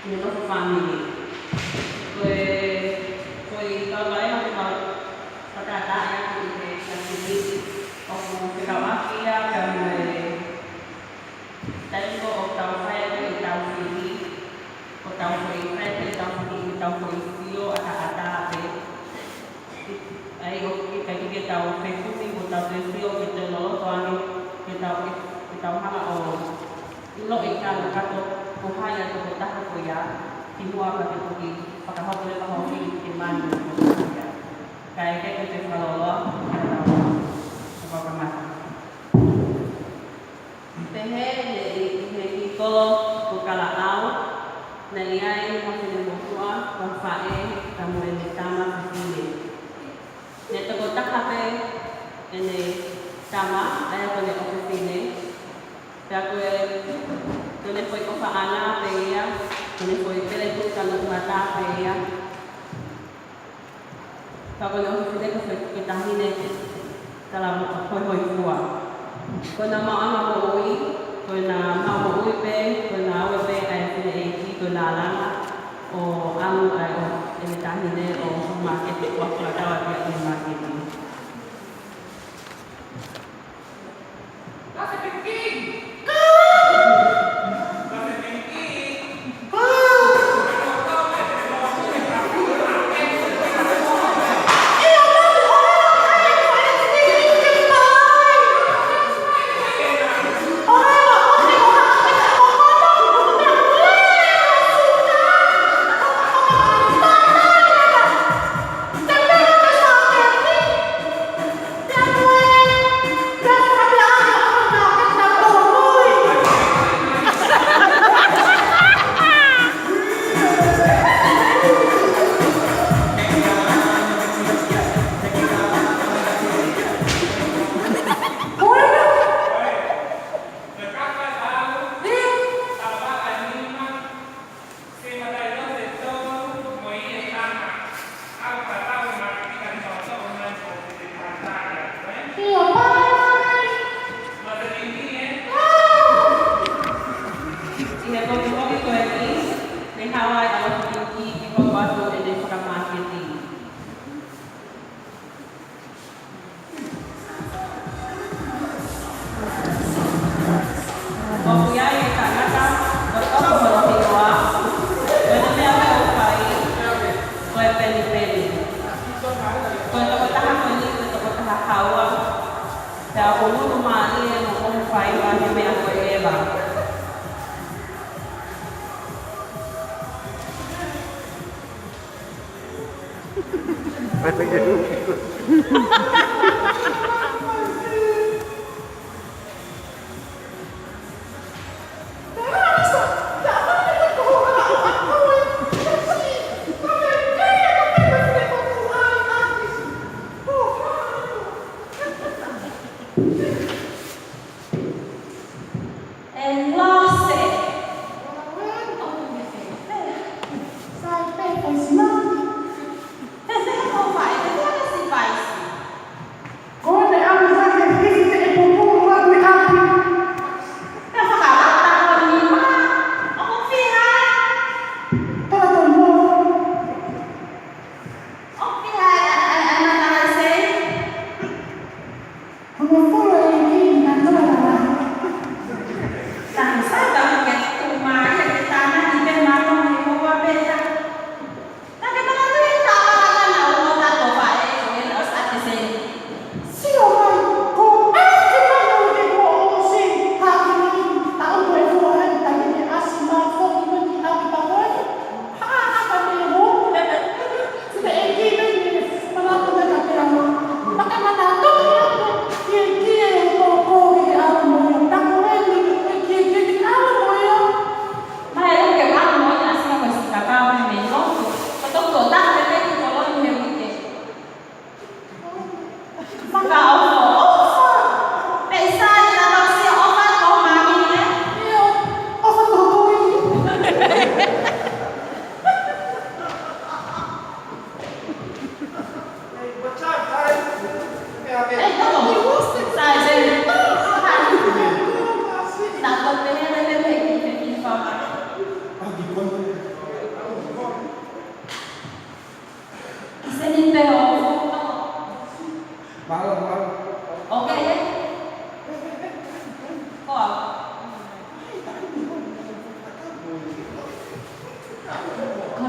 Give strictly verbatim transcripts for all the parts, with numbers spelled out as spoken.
ʻi he nofo fāmili. Ko e, ko e kau vaeua ke mau fakatātā ʻaki ʻi he Pasifiki, ʻoku fekauʻaki ia pea mo e taimi ko ē ʻoku tau fai ai ʻetau fili, ʻoku tau foʻi fai ai ʻetau fili, ʻetau foʻi sio ʻataʻatā pē. ʻA ia ʻoku ʻikai ke tau fekumi, ʻoku tau toe sio ke toe loloto ange, ke tau, ke tau hanga ʻo ʻiloʻi kātoa ko hai ʻa e tokotaha ko ia, kimuʻa pea ke toki fakahoko leva hoʻo fili ke mali ʻa e tokotaha ko ia. Kae ʻikai ke toe fakalōloa, ka tau, tau kamata. Pehē ʻe he, ʻe he kiʻi kolo ko Kalaʻau, naʻe ʻi ai ha finemotuʻa, ko ha faʻē, pea mo ʻene tama fefine. Ne tokotaha pē ʻene tama, ʻa ia ko ʻene ʻofefine. Pea ko e, ko ʻene foʻi ʻofaʻanga pē ia, ko ʻene foʻi pele tuʻu tanu mata pē ia. Pea ko ʻene ʻofefine ko e foʻi taʻahine tala mo hoihoifua. Ko ʻena maʻuʻanga moʻui, ko ʻena maʻu moʻui pē, ko ʻena ō pē ʻa e fineʻeiki, ko ʻena langa ʻo ʻalu ʻa e ʻo ʻene taʻahine ʻo makete ʻo fakatau ʻa e makete. ʻI he pokipoki ko eni, ne haʻu ai ʻa Loto Pinki ke hoko atu ʻene fakamaketi. ʻOku ʻi ai e tangata ʻoku toko hono hingoa, ko ʻene meʻa ʻoku fai ko e penipeni. Ko e tokotaha ko eni ko e tokotaha kaua, pea ʻoku ʻunu mālie hono fai ʻa e meʻa ko ē ʻeva. And lost it. Sai pē ko e sinoki. Ko e ʻalu hake hifo e pupulu atu ʻi ʻapi. Pea fakalata ko e nima. ʻOku fiha. Tala tonu. ʻOku fiha ʻa, ʻa, ʻa, ʻa, ʻa, ʻa, Hongofulu ʻEiki na toa lava. Taha sata ke tuʻu mai ia ke tānaki pē mātou he hoa pē ta.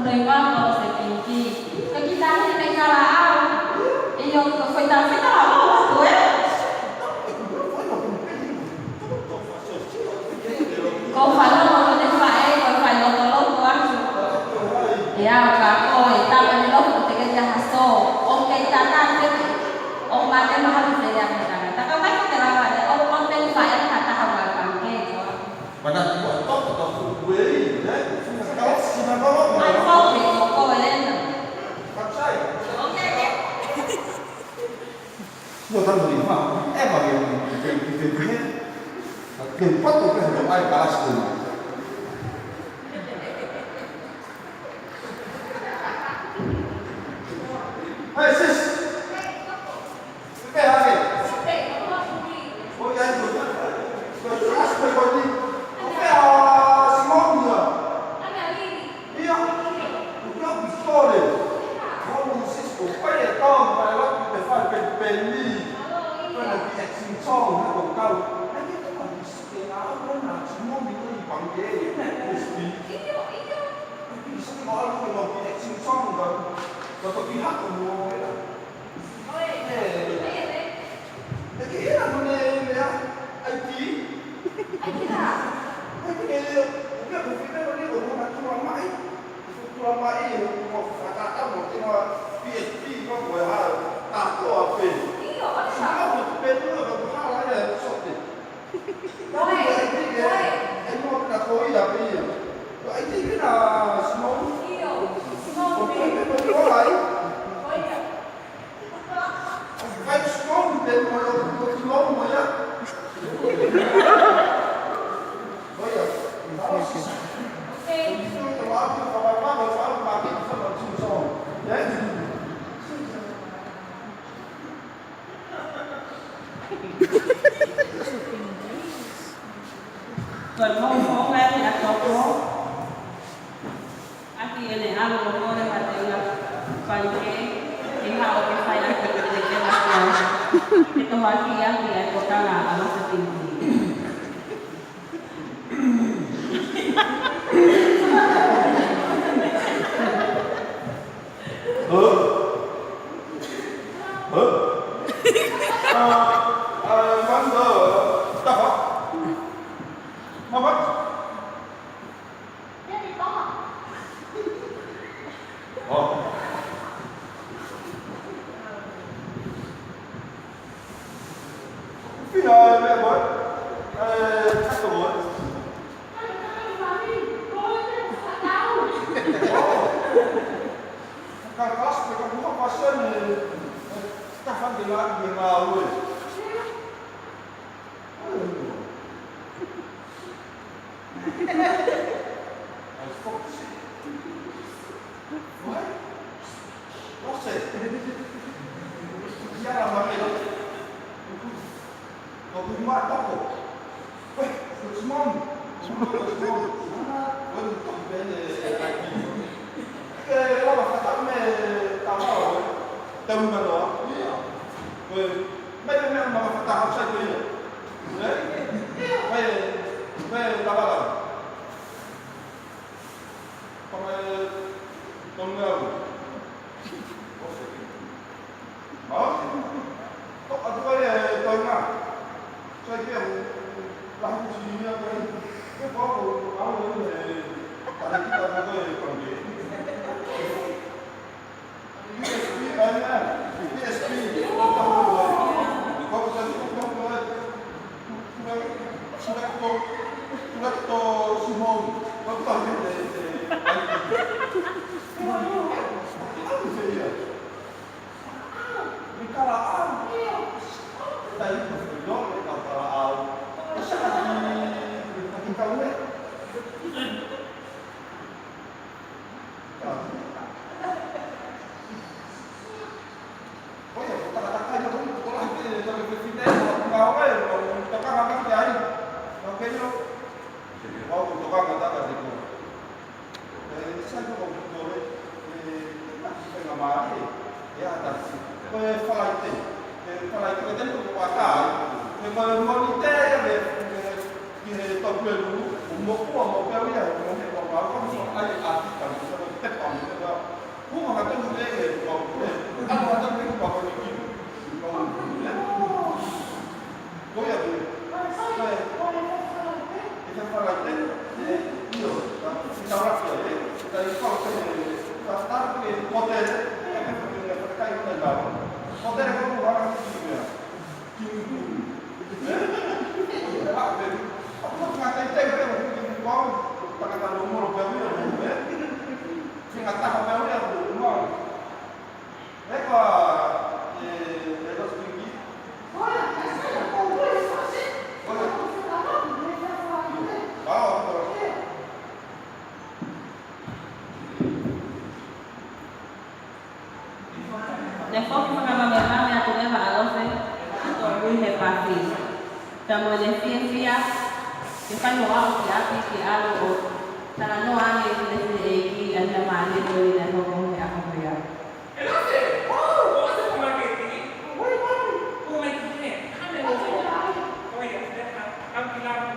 Nei vā ko se pinki. Ke kita ni te kala au. ʻIo, ko fai tā fai tā au atu, ē? Ko fai loto, ko te fai, ko fai loto, loto atu. ʻE au ka ko e tā ka ni loto, ko te ke te haso. ʻO ke tā tā te. ʻO ma te maha te te ake tā. Tā ka mai te lava, ʻo ko te fai, ʻe ka tā hau ka ke. Mana tua toka toka kuei, ne? Kau sina kau. Ai, kau ke koko ena. Katsai. Okay, okay. Sio tanu ni ma, e ma ke ke ke ke. Ke pato ke no ai kalas tu. Hey, sis. Pea hake. Ko ia i ko ia. Ko ia i ko ia. Ko pea Simon ia. Ia. Ko ia i sole. Ko ia i sis ko pea e tau, pea e laku te fai pe peni. Ko na ki action song, na ko kau. Ai ke te ma ki sike a, ko na Simon ia i pangke. Ia, ia. Ai ke sike ma alu ke ma ki action song, ka. Ka to ki haku mo, ia. Ko e moʻunga ʻeni ʻa Toko. ʻAki ʻene ʻalu ʻo kole ha tenga fai ke, ʻi haʻo ke fai ʻaki ke te ke matua. Ke tohaki ʻaki ʻa e kotanga ʻa Masatini. Huh? Huh? Uh, uh, one, uh, tafa. Mama? Mai te mea ma fata hau sai ko ia. Ē? Mai, mai lava lava. Panga e tonu au. Ose. Mau? Toka atu ai e toenga. Sai ke au. Lahi kusi ni a kai. Ke pau ko au e. Tane kita ko e pangke. Ko e Falaite, ko e Falaite ko e tenu ko ata ai. Ko e Mōnite, ko e, ko e, ki he tau pelu, ʻo mokua mo pea ia, ko e mokua mo pea ia, ʻa e ʻati ka, ko e pepa mo Ne foki fakavavevave atu leva ʻa Lose, ʻo tōmui he pafi. Pea mo ʻene fiefia, ke fai mo aʻu ki ʻapi ke ʻalu ʻo talanoa ange ki he fineʻeiki ʻa e meʻa mālie ko eni naʻe hoko he ʻaho ko ia. ʻE Lose, ʻo, ʻo Lose ko maketi. Oi, mami. Ko maketi. Hane Lose. Ko ia, leka, kau ki lalo.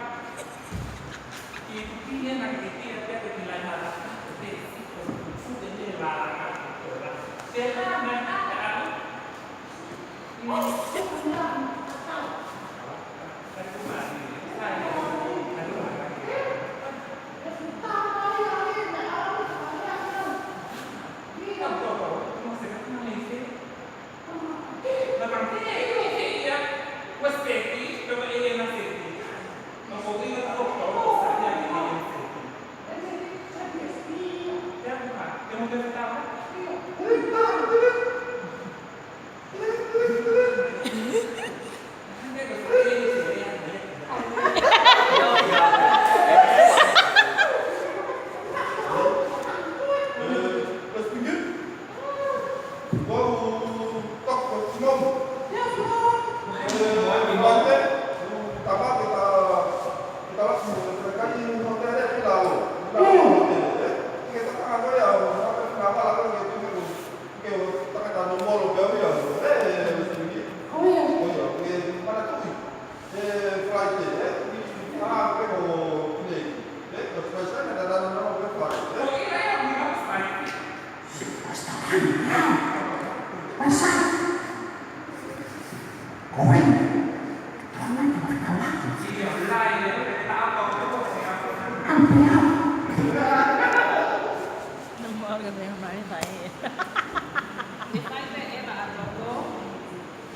Ne fai pē ʻe Maʻatoko,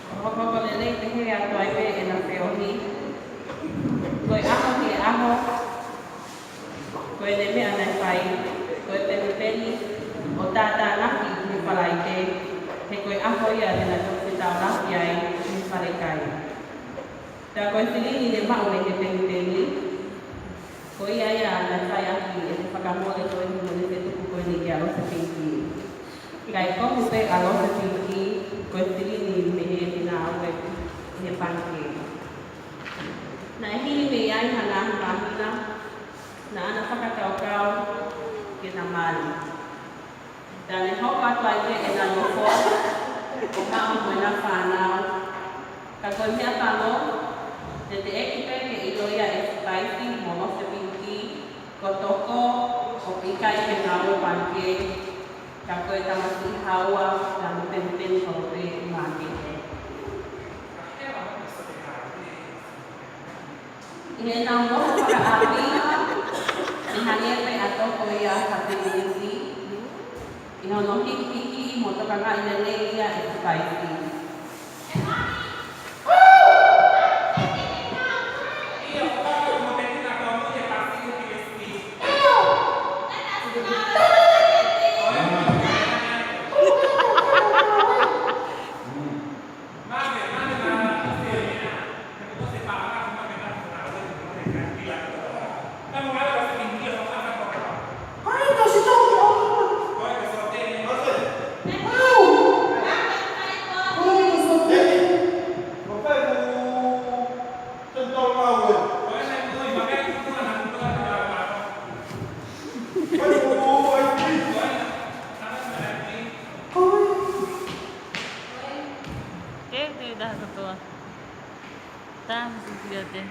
ʻo hokohoko lelei pehē atu ai pē ʻena feohi. Ko e ʻaho ki he ʻaho, ko ʻene meʻa naʻe fai, ko e penipeni ʻo tātānaki ki he Falaite, he ko e ʻaho ia te na toki fetaulaki ai ki he falekai. Pea ko e filini ne maʻu mei he penipeni, ko ia ia naʻe fai ʻaki ʻene fakamole ko eni mo ʻene fetuku ko eni kia Lose Pinki. Kae kohu pē ʻa Lose Pinki, ko e filini mei heʻene ngāue ʻi he pangikē. Naʻe hili mei ai ha ngaahi māhina, naʻá na fakakaukau ke na mali. Pea ne hoko atu ai pē ʻena nofo, ʻo maʻu mo ʻena fānau. Ka ko e meʻapango, ne teʻeki pē ke ʻilo ia ʻe Sipaisi mo Lose Pinki ko Toko ʻoku ʻikai ke ngāue pangikē, ka ko e tamasiʻi haua, ka mo penipeni ko pē makehe. ʻI heʻenau mohe fakaʻapi, ne hangē pē ʻa Toko ia ha pilinisi, ʻi hono hikihikiʻi mo tokangaʻi lelei ia ʻe Sipaisi. Ke te taha kotoa. Taha mo Sisiate.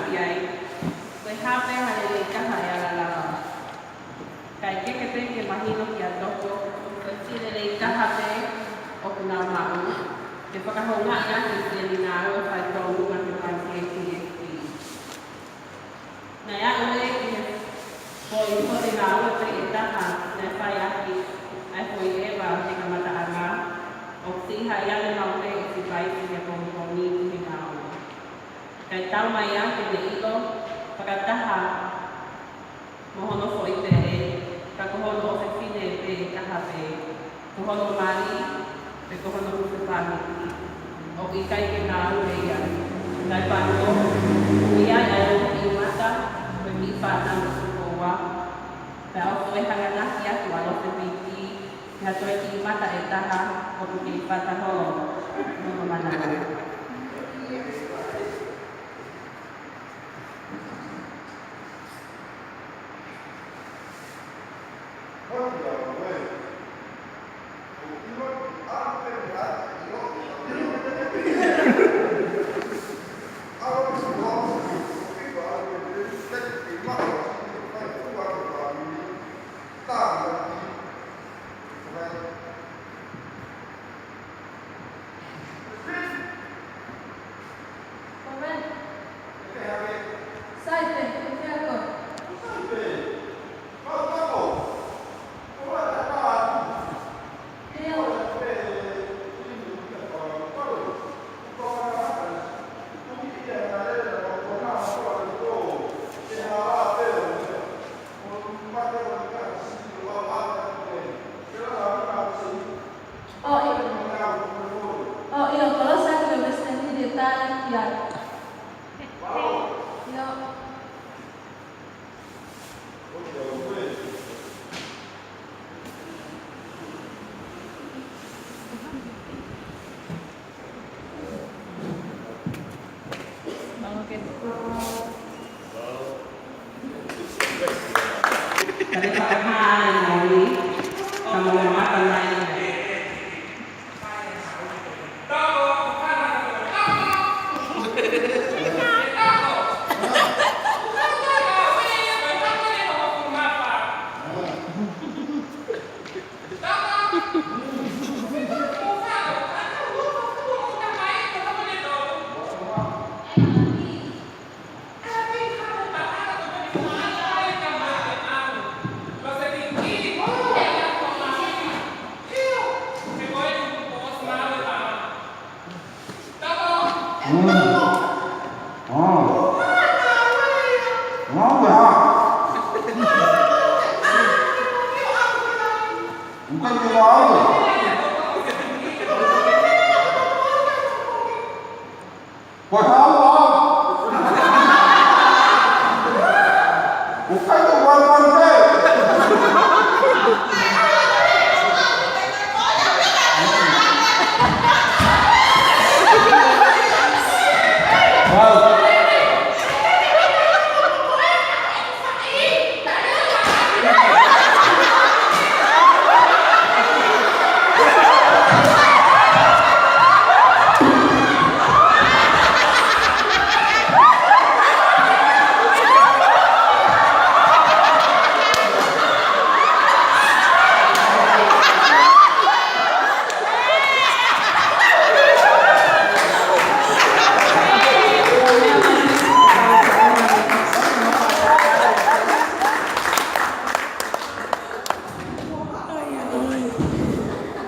ʻi ai. Ko e hā pē ha lelei taha ʻe ala lava. Kae kehe pē ke mahino kia Toko, ko e siʻi lelei taha pē ʻoku nau maʻu, ke fakahoungaʻi ʻaki ʻene ngāue faitōnunga ki he Y C A T F D. Naʻe aʻu leva ki he foʻi potu ngāue pē ʻe taha naʻe fai ʻaki ʻa e foʻi ʻeva ʻo e kamataʻanga, ʻoku siʻi haiʻange maʻu pē ʻe Sipaisi ʻa e pongipongi ki he ngāue. Kae tau mai ʻa e ʻilo fakataha mo hono foʻi pele, ka ko hono ʻofefine pē ʻe taha pē, ko hono mali, pe ko hono husepāniti, ʻoku ʻikai ke ngāue ia. Kae pango, ʻoku ʻi ai ʻa e ongo kiʻi mata, ko e kiʻi fānau ʻo Sikoua, pea ʻoku toe hanganaki atu ʻa Loseviti, ki ha toe kiʻi mata ʻe taha, ʻoku kei fata holo hono manava. ʻIo, ʻio, kolosi atu e Western Union, tā ki ai. ʻIo.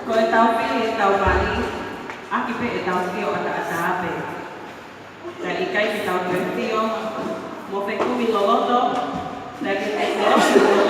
Ko e tau pili e tau mali, ʻaki pē e tau sio ʻataʻatā pē. Naʻe ʻikai ke tau toe sio mo fekumi loloto, naʻe ke tau sio